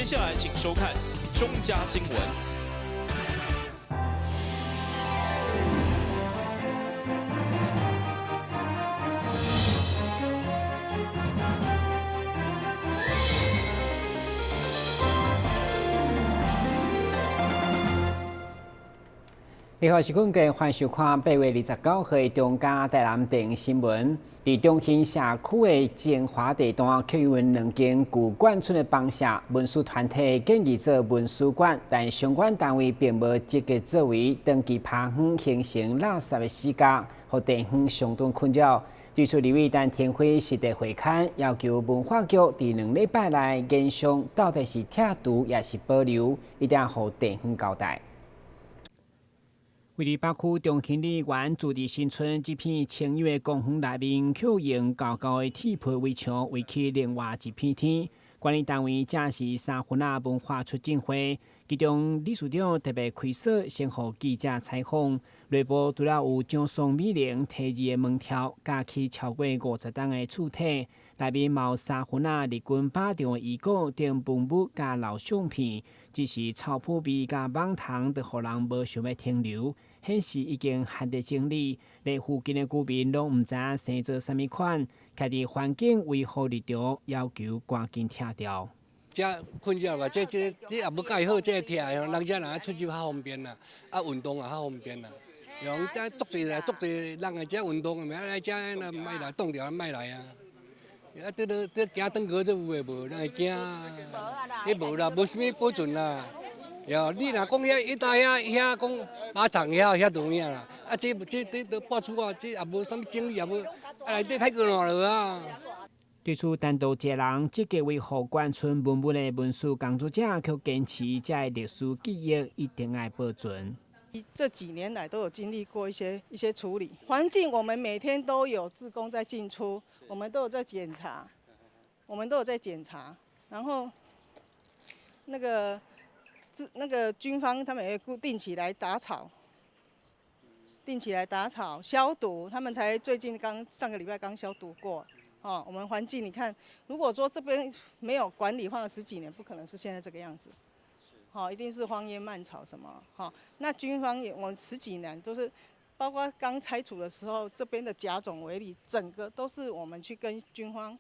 接下來請收看中嘉新聞。你好，是本嘅歡迎收看8月29號的中嘉台南電新聞。佇中興社區的精華地段，卻有兩間舊館村的房舍，文史團體建議做文史館，但相關單位並無積極作為，長期拋荒形成垃圾的死角，予地方相當困擾。對此，立委陳庭輝實地會勘，要求文化局佇2禮拜內研商到底是拆除抑是保留，一定要予地方交代。位佇北區中興里原自治新村這片清幽的公園內面，卻用厚厚的鐵皮圍牆圍起另外一片天。管理單位正是三分仔文化促進會，其中理事長特別開鎖，先予記者採訪。內部除了有蔣宋美齡題字的門條，加起超過50噸的厝體，內面嘛有三分仔日軍靶場的遺構等文物佮老相片，只是臭腐味佮蠓蟲，都予人無想欲停留。顯示已經旱地整理，連附近的居民攏毋知影生做啥物款，徛佇環境維護立場，要求趕緊拆掉。這困擾嘛，這這這也無蓋好，這拆的，人遮若出入較方便啦，啊運動也較方便啦。用這足濟來足濟人來遮運動，明來遮若莫來凍著，莫來啊。啊，這都這驚轉過這有的無，人會驚。彼無啦，無啥物保存啦。喲，你若講遐一帶遐遐講靶場遐遐就有影啦。啊，這這這都破厝啊，這也無啥物整理，也無啊內底太過爛落啊。對此，單獨一個人積極維護眷村文物的文史工作者，卻堅持這个歷史記憶一定愛保存。這幾年來都有經歷過一些處理環境，我們每天都有志工在進出，我們都有在檢查，我們都有在檢查。然後那個那個軍方他們也固定起來打草，定起來打草消毒，他們才最近剛上個禮拜剛消毒過。哦，我們環境你看，如果說這邊沒有管理，放了十幾年，不可能是現在這個樣子。好，一定是荒煙蔓草什麼？好，那軍方也，我們十幾年都是，包括剛拆除的時候，這邊的甲種圍籬，整個都是我們去跟軍方、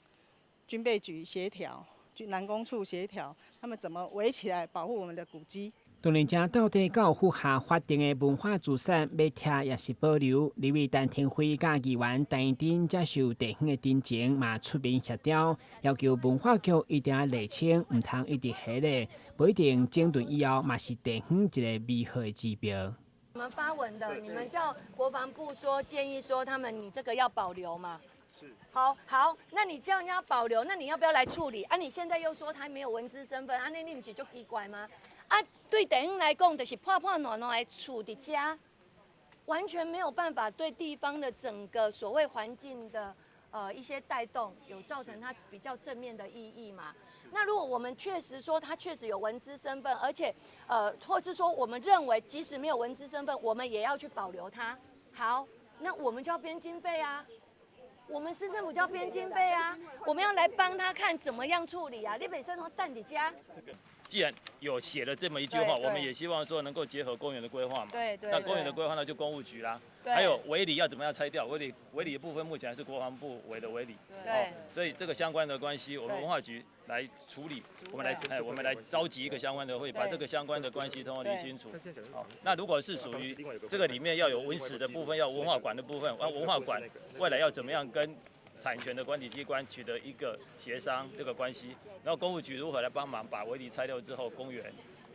軍備局協調，南工處協調，他們怎麼圍起來保護我們的古蹟。當然，這到底敢有符合法定的文化資產，欲拆抑是保留？立委陳庭輝佮議員陳怡貞接受地方的陳情，嘛出面協調，要求文化局一定愛釐清，毋通一直下咧，無一定整頓以後，嘛是地方一個美好的指標。我們發文的，你們叫國防部說建議說他們你這個要保留嘛？是。好，好，那你叫人家保留，那你要不要來處理？啊，你現在又說他沒有文資身份，啊，那你毋是足奇怪嗎？啊，對地方來講，就是破破爛爛的厝佇遮，完全沒有辦法對地方的整個所謂環境的一些帶動，有造成它比較正面的意義嘛？那如果我們確實說他確實有文資身份，而且或是說我們認為即使沒有文資身份，我們也要去保留它。好，那我們就要編經費啊，我們市政府就要編經費啊，我們要來幫他看怎麼樣處理啊。你本身說蛋底家。這個既然有寫了這麼一句話，我們也希望說能夠結合公園的規劃嘛。那公園的規劃那就工務局啦。還有圍籬要怎麼樣拆掉？圍籬圍籬的部分目前還是國防部圍的圍籬。所以這個相關的關係，我們文化局來處理。我們來哎，我們來召集一個相關的會，把這個相關的關係通通理清楚。好，那如果是屬於這個裡面要有文史的部分，要文化館的部分，啊，文化館未來要怎麼樣跟產權的管理機關取得一個協商這個關係，然後工務局如何來幫忙把圍籬拆掉之後，公園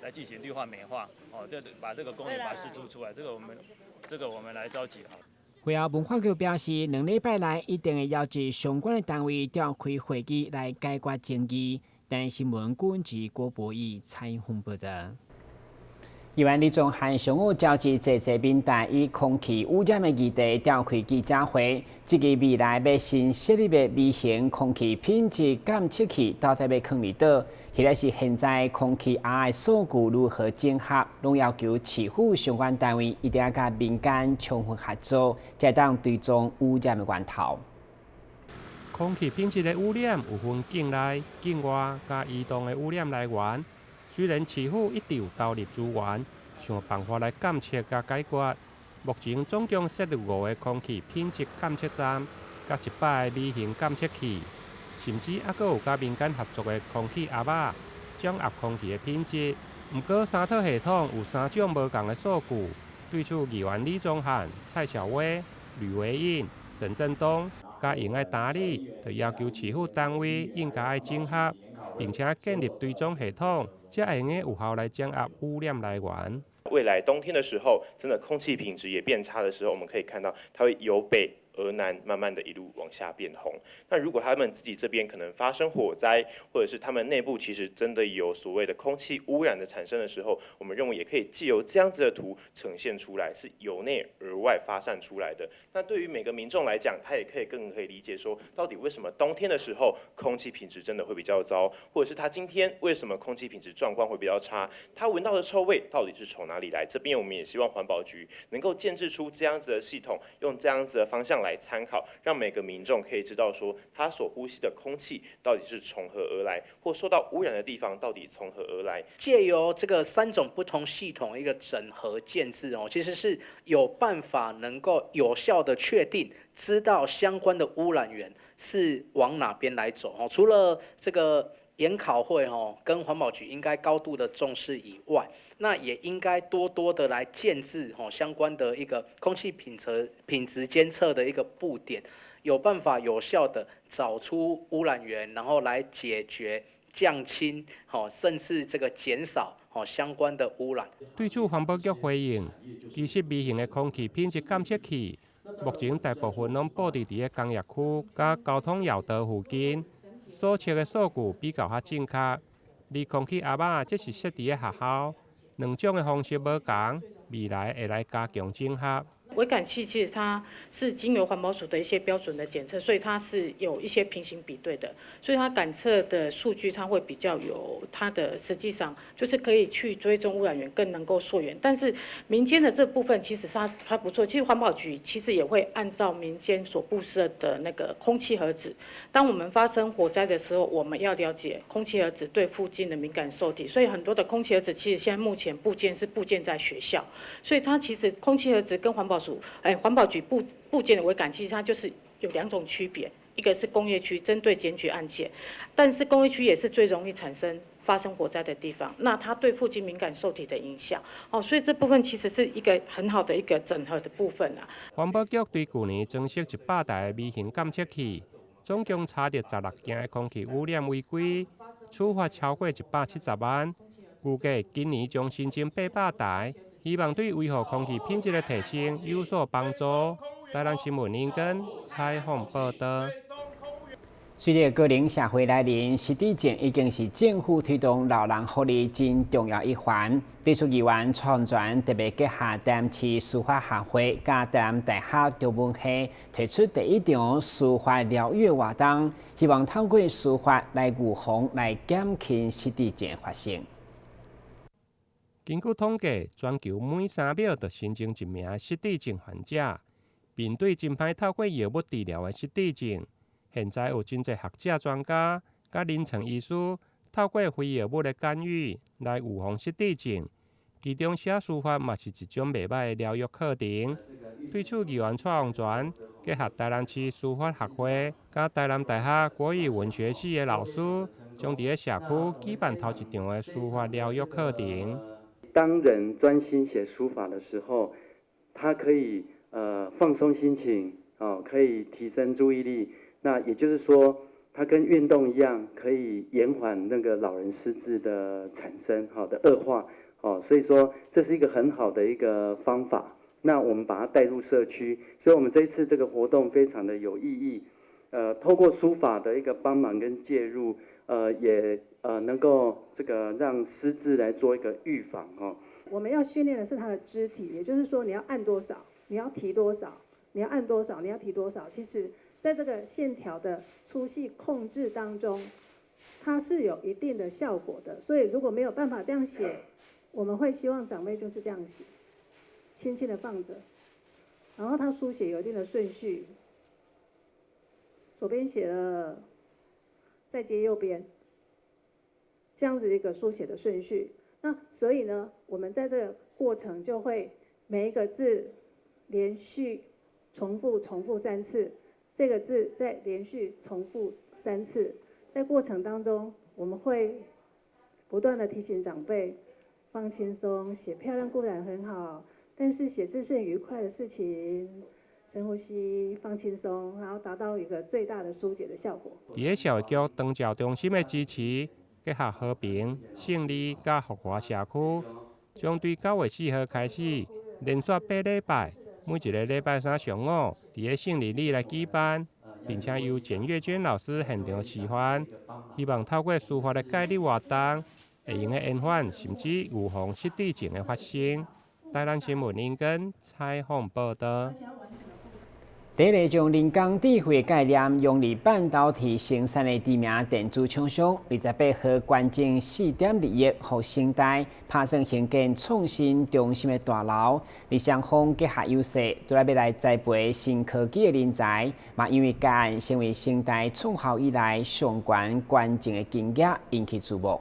來進行綠化美化，哦，這把這個公園把它釋出出來，這個我們來召集好。會後文化局表示，2禮拜內一定會邀集相關的單位召開會議來解決爭議。台新聞郭文郭博義採訪報道。議員李宗翰上午召集濟濟民代以空氣污染的議題召開記者會，這個未來欲新設立的微型空氣品質監測器到底欲囥佇佗？或者是現在空氣壓的數據如何整合，攏要求市府相關單位一定要佮民間充分合作，才當追蹤污染的源頭。空氣品質的污染有分境內、境外佮移動的污染來源。雖然市府一直有投入資源，想辦法來監測佮解決。目前總共設立五个空氣品質監測站，佮100个微型監測器，甚至猶閣有佮民間合作的空氣盒仔，掌握空氣的品質。毋過三套系統有三種無仝的數據。對此，議員李宗翰、蔡小威、呂維穎、沈振東佮用愛打理，就要求市府單位應該愛整合，並且建立追蹤系統，才會用有效來掌握污染來源。未來冬天的時候，真的空氣品質也變差的時候，我們可以看到它會由北而南，慢慢的一路往下變紅。那如果他們自己這邊可能發生火災，或者是他們內部其實真的有所謂的空氣污染的產生的時候，我們認為也可以藉由這樣子的圖呈現出來，是由內而外發散出來的。那對於每個民眾來講，他也可以更可以理解說，到底為什麼冬天的時候空氣品質真的會比較糟，或者是他今天為什麼空氣品質狀況會比較差，他聞到的臭味到底是從哪裡來？這邊我們也希望環保局能夠建置出這樣子的系統，用這樣子的方向來參考，讓每個民眾可以知道說，他所呼吸的空氣到底是從何而來，或受到污染的地方到底從何而來。藉由這個三種不同系統一個整合建置哦，其實是有辦法能夠有效的確定，知道相關的污染源是往哪邊來走哦。除了這個研考會哦，跟環保局應該高度的重視以外，那也應該多多的來建置吼相關的一個空氣品質監測的一個布點，有辦法有效的找出污染源，然後來解決降輕吼，甚至這個減少吼相關的污染。對此，環保局回應，其實微型的空氣品質監測器，目前大部分攏布置佇咧工業區佮交通要道附近，所測的數據比較較正確。而空氣盒仔則是設佇咧學校，兩種的方式無仝，未來會來加強整合。微感器其實它是經由環保署的一些標準的檢測，所以它是有一些平行比對的，所以它感測的數據它會比較有它的實際上就是可以去追蹤污染源，更能夠溯源。但是民間的這部分其實它不錯，其實環保局其實也會按照民間所布設的那個空氣盒子，當我們發生火災的時候，我們要了解空氣盒子對附近的敏感受體，所以很多的空氣盒子其實現在目前布建是布建在學校，所以它其實空氣盒子跟環保署，環保局布建的微感器，它就是有兩種區別，一個是工業區針對檢舉案件，但是工業區也是最容易產生發生火災的地方，那它對附近敏感受體的影響，哦，所以這部分其實是一個很好的一個整合的部分啦。環保局對舊年裝設100台微型監測器，總共查著16件的空氣污染違規，處罰超過170萬。預計今年將新增800台。希望對維護空氣品質的提升有所幫助。台南新聞林根採訪報道。隨著高齡社會來臨，失智症已經是政府推動老人福利真重要一環。地區議員創全特別結合台南市書法協會佮台南大學中文系推出第一場書法療癒活動，希望透過書法來預防、來減輕失智症發生。根據統計，全球每3秒就新增一名失智症患者。面對真歹透過藥物治療的失智症，現在有真濟學者專家佮臨床醫師透過非藥物的干預來預防失智症。其中寫書法嘛是一種袂䆀的療育課程。對此，議員蔡旺泉結合台南市書法學會佮台南大學國語文學系的老師，將佇咧社區舉辦頭一場的書法療育課程。當人專心寫書法的時候，他可以放鬆心情，哦，可以提升注意力。那也就是說，它跟運動一樣，可以延緩那個老人失智的產生，好的惡化，哦，所以說這是一個很好的一個方法。那我們把它帶入社區，所以我們這一次這個活動非常的有意義。透過書法的一個幫忙跟介入，也能夠這個讓失智來做一個預防哦。我們要訓練的是他的肢體，也就是說你要按多少，你要提多少，你要按多少，你要提多少。其實，在這個線條的粗細控制當中，它是有一定的效果的。所以如果沒有辦法這樣寫，我們會希望長輩就是這樣寫，輕輕的放着，然後他書寫有一定的順序，左邊寫了，再接右邊。這樣子一個書寫的順序。那所以呢，我們在這個過程就會每一個字連續重複重複三次，這個字再連續重複三次，在過程當中，我們會不斷的提醒長輩放輕鬆，寫漂亮固然很好，但是寫字是很愉快的事情。深呼吸，放輕鬆，然後達到一個最大的疏解的效果。佇咧社會局長照中心的支持，結合和平、勝利佮福華社區，將對9月4號開始，連續8禮拜，每一个禮拜三上午，佇咧勝利里來舉辦，並且由簡月娟老師現場示範，希望透過書法的介入活動，會用得延緩甚至預防失智症的發生。台南新聞林根採訪報導。第一个將人工智慧概念用佇半導體生產的知名電子廠商，28號捐贈4.2億，予成大拍算興建創新中心的大樓。而雙方結合優勢，除了欲來栽培新科技的人才，嘛因為該案成為成大創校以來上懸捐贈的金額，引起注目。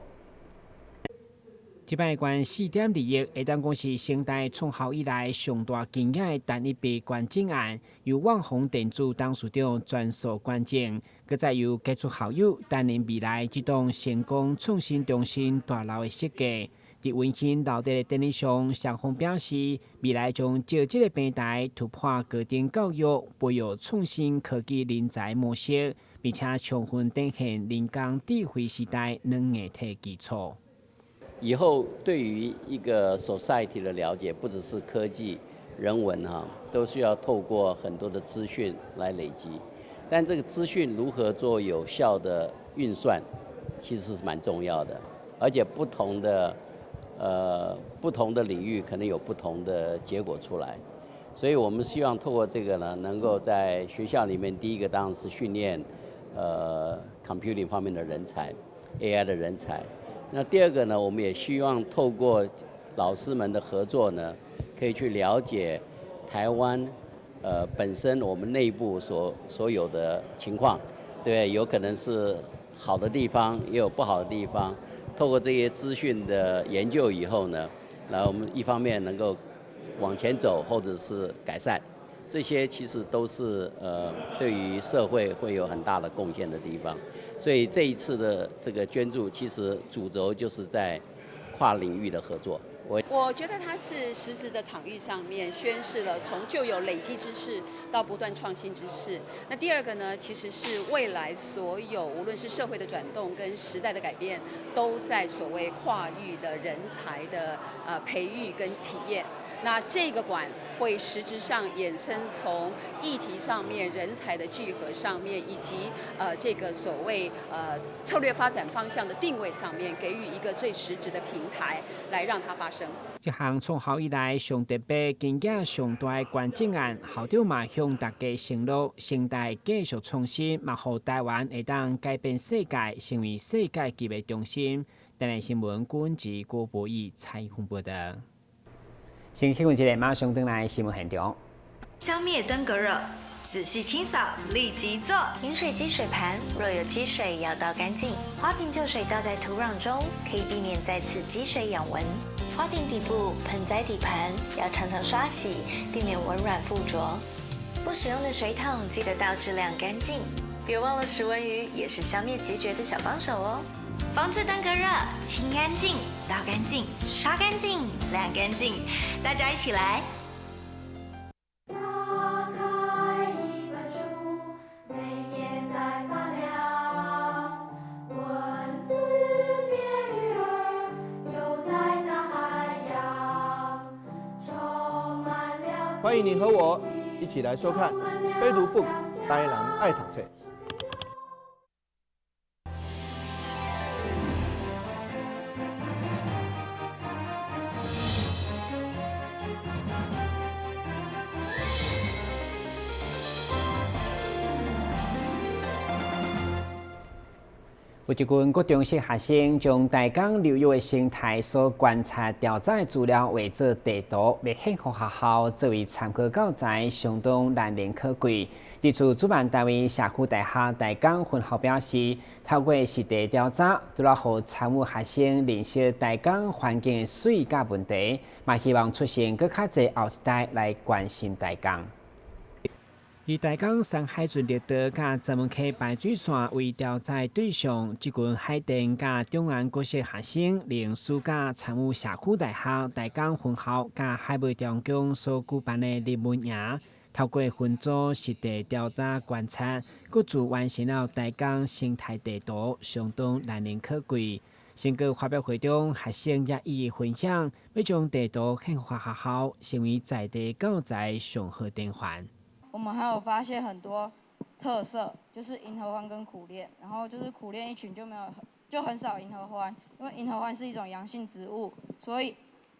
這擺捐4.2億，會當講是成大創校以來上大金額的單一筆捐贈案，由旺宏電子董事長全數捐贈，閣再由傑出校友擔任未來這棟成功創新中心大樓的設計。佇溫馨鬧熱的典禮上，雙方表示，未來將藉這个平台突破高等教育，培育創新科技人才模式，並且充分展現人工智慧時代軟硬體基礎。以後對於一個 society 的了解，不只是科技、人文哈，都需要透過很多的資訊來累積。但這個資訊如何做有效的運算，其實是蠻重要的。而且不同的領域可能有不同的結果出來。所以我們希望透過這個呢，能夠在學校裡面，第一個當然是訓練computing 方面的人才，AI 的人才。那第二個呢，我們也希望透過老師們的合作呢，可以去了解台灣，本身我們內部所有的情況，對，有可能是好的地方，也有不好的地方。透過這些資訊的研究以後呢，然後我們一方面能夠往前走，或者是改善，這些其實都是對於社會會有很大的貢獻的地方。所以這一次的這個捐助，其實主軸就是在跨領域的合作。我覺得它是實質的場域上面宣示了從舊有累積知識到不斷創新知識。那第二個呢，其實是未來所有無論是社會的轉動跟時代的改變，都在所謂跨域的人才的培育跟體驗。那這個館會實質上衍生從議題上面、人才的聚合上面，以及這個所謂策略發展方向的定位上面，給予一個最實質的平台，來讓它發生。這項創校以來上特別、金額上大的捐贈案，校長嘛向大家承諾，成大繼續創新，嘛予台灣會當改變世界，成為世界級的中心。台南新聞郭文郭博義採訪報導。先去問一下，馬上轉來新聞現場。消滅登革熱，仔細清掃，立即做。飲水機水盤若有積水，要倒乾淨。花瓶舊水倒在土壤中，可以避免再次積水養蚊。花瓶底部、盆栽底盤要常常刷洗，避免蚊卵附着。不使用的水桶記得倒置晾乾淨。別忘了食蚊魚也是消滅孑孓的小幫手哦。防治登革熱，清乾淨，倒乾淨，刷乾淨，晾乾淨，大家一起來。打開一本書，每頁在發亮，文字變魚兒，游在大海洋，充滿了。歡迎你和我一起來收看《非讀 book 台南愛讀冊》。有一群國中小學生將大江流域的生態所觀察調查的資料畫做地圖，欲獻予學校作為參考教材，相當難能可貴。佇此主辦單位社區大學大江分校表示，透過實地調查，除了予參與學生認識大江環境的媠佮問題，嘛希望出現閣較濟後一代來關心大江。以大江山海圳綠道佮石門溪排水線為調查對象，這群海淀佮中原國小學生，利用暑假參與社區大學大江分校佮海尾中共所舉辦的入門營，透過分組實地調查觀察，各自完成了大江生態地圖，相當難能可貴。成果發表會中，學生也一一分享，欲將地圖獻予學校，成為在地教材上好典範。我們還有發現很多特色，就是銀合歡跟苦楝，然後就是苦楝一群就沒有，就很少銀合歡，因為銀合歡是一種陽性植物，所以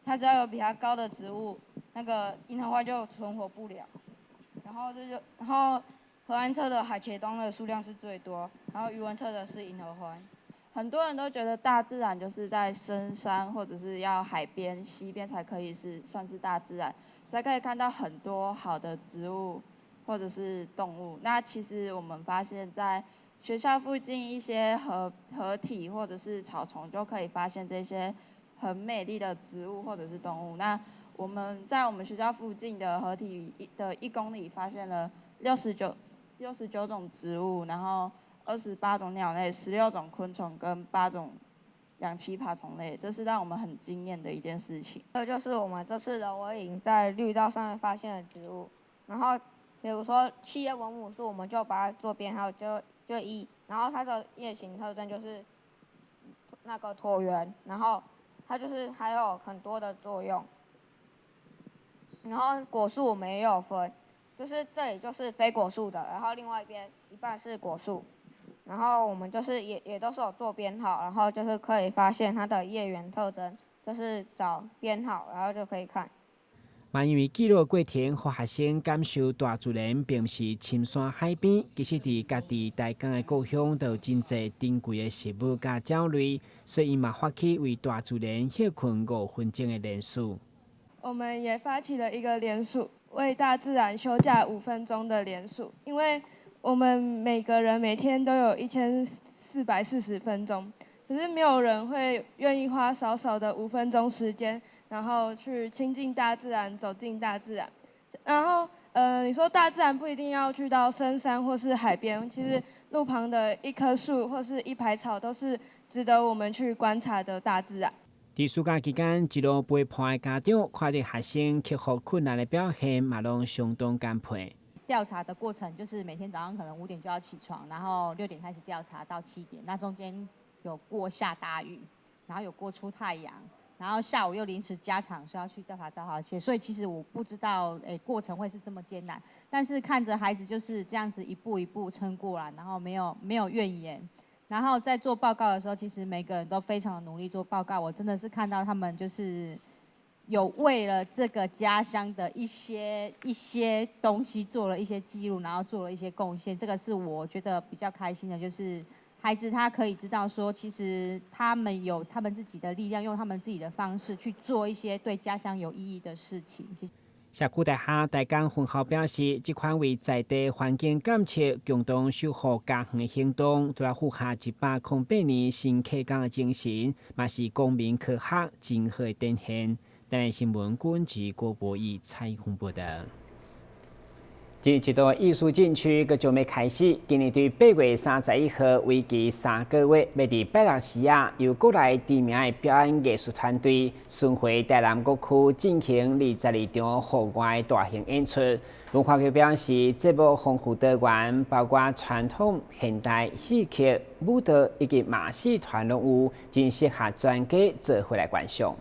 它只要有比它高的植物，那個銀合歡就存活不了。然後這就，然後河岸側的海茄冬的數量是最多，然後魚塭側的是銀合歡。很多人都覺得大自然就是在深山或者是要海邊、溪邊才可以是算是大自然，才可以看到很多好的植物或者是動物。那其實我們發現，在學校附近一些河體或者是草叢，就可以發現這些很美麗的植物或者是動物。那我們在我們學校附近的河體的1公里，發現了69種植物，然後28種鳥類、16種昆蟲跟8種兩棲爬蟲類，這是讓我們很驚豔的一件事情。這就是我們這次的微影在綠道上面發現的植物，然後比如說細葉蚊母樹，我們就把它做編號，就1，然後它的葉形特徵就是那個橢圓，然後它就是還有很多的作用。然後果樹我們也有分，就是這裡就是非果樹的，然後另外一邊一半是果樹，然後我們就是也都是有做編號，然後就是可以發現它的葉緣特徵，就是找編號，然後就可以看。嘛，因為記錄過程，予學生感受大自然，並毋是深山海邊，其實佇家己大江的故鄉，都有真濟珍貴的食物佮鳥類，所以𪜶嘛發起為大自然歇睏5分鐘的連署。我們也發起了一個連署，為大自然休假五分鐘的連署，因為我們每個人每天都有1440分鐘，可是沒有人會願意花少少的五分鐘時間，然後去親近大自然，走進大自然。然後，你說大自然不一定要去到深山或是海邊，其實路旁的一棵樹或是一排草，都是值得我們去觀察的大自然。佇暑假期間，一路陪伴的家長看著學生克服困難的表現，嘛攏相當感佩。調查的過程就是每天早上可能5點就要起床，然後6點開始調查到7點，那中間有過下大雨，然後有過出太陽，然後下午又臨時加場說要去調查皂荚蟹，所以其實我不知道過程會是這麼艱難，但是看着孩子就是這樣子一步一步撐過來，然後沒有怨言。然後在做報告的時候，其實每個人都非常的努力做報告。我真的是看到他們就是有為了這個家鄉的一些東西做了一些記錄，然後做了一些貢獻。這個是我覺得比較開心的，就是孩子他可以知道說，其實他們有他們自己的力量，用他們自己的方式去做一些對家鄉有意義的事情。社區大學大江分校表示，這款為在地環境監測、共同守護家園的行動，除了符合108年新啟港的精神，嘛是公民科學真好的展現。台南新聞郭志郭博義採訪報導。一年一度藝術禁區閣將欲開始，今年對8月31號為期3個月，欲佇拜六時仔，由國內知名的表演藝術團隊巡迴台南各區進行22場戶外大型演出。文化局表示，節目豐富多元，包括傳統、現代、戲曲、舞蹈以及馬戲團攏有，真適合全家做伙來觀賞。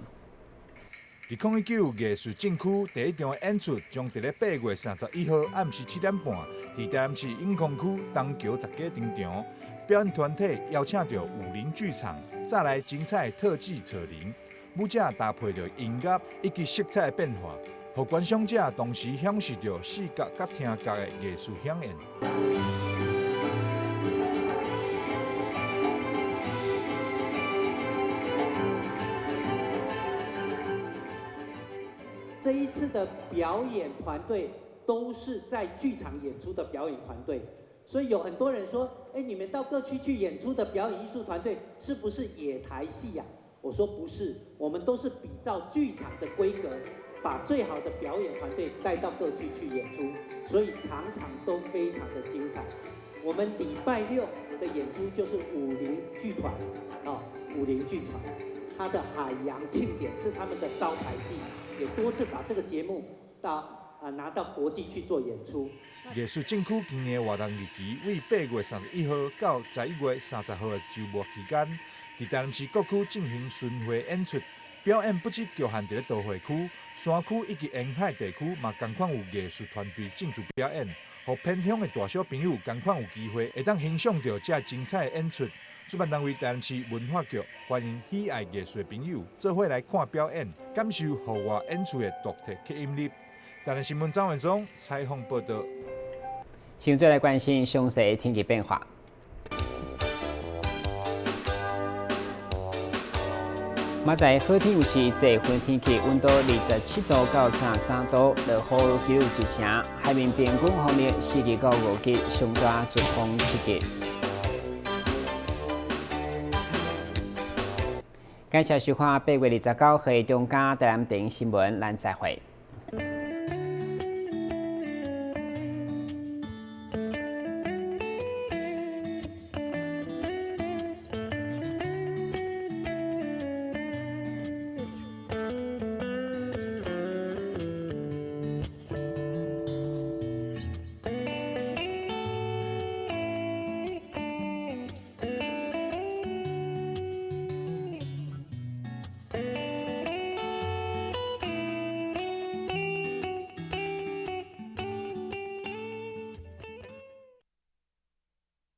2019藝術禁區第一場演出將佇咧8月31號暗時7點半，佇台南市永康區東橋十街登場。表演團體邀請著武林劇場，帶來精彩特技扯鈴，舞者搭配著音樂以及色彩變化，予觀賞者同時享受著視覺佮聽覺的藝術饗宴。這一次的表演團隊都是在劇場演出的表演團隊，所以有很多人說：欸，你們到各區去演出的表演藝術團隊是不是野台戲呀？我說不是，我們都是比照劇場的規格，把最好的表演團隊帶到各區去演出，所以場場都非常的精彩。我們禮拜六的演出就是武林劇團，啊，武林劇團，它的海洋慶典是他們的招牌戲，也多次把這個節目到啊拿到國際去做演出。藝術禁區今年活動日期為8月31號到11月30號的週末期間，佇台南市各區進行巡迴演出。表演不只局限佇咧都會區、山區以及沿海地區，嘛仝款有藝術團隊進駐表演，予偏鄉的大小朋友仝款有機會會當欣賞著遮精彩的演出。主辦單位台南市文化局歡迎喜愛藝術的朋友做伙來看表演，感受戶外演出的獨特吸引力。台南新聞張文忠採訪報導。現在來關心詳細天氣變化。明仔好天有時濟雲天氣，溫度27度到33度，落雨幾率一成。海面平均風力4級到5級，上大陣風7級。感謝收看8月29號中嘉台南電視新聞，咱再會。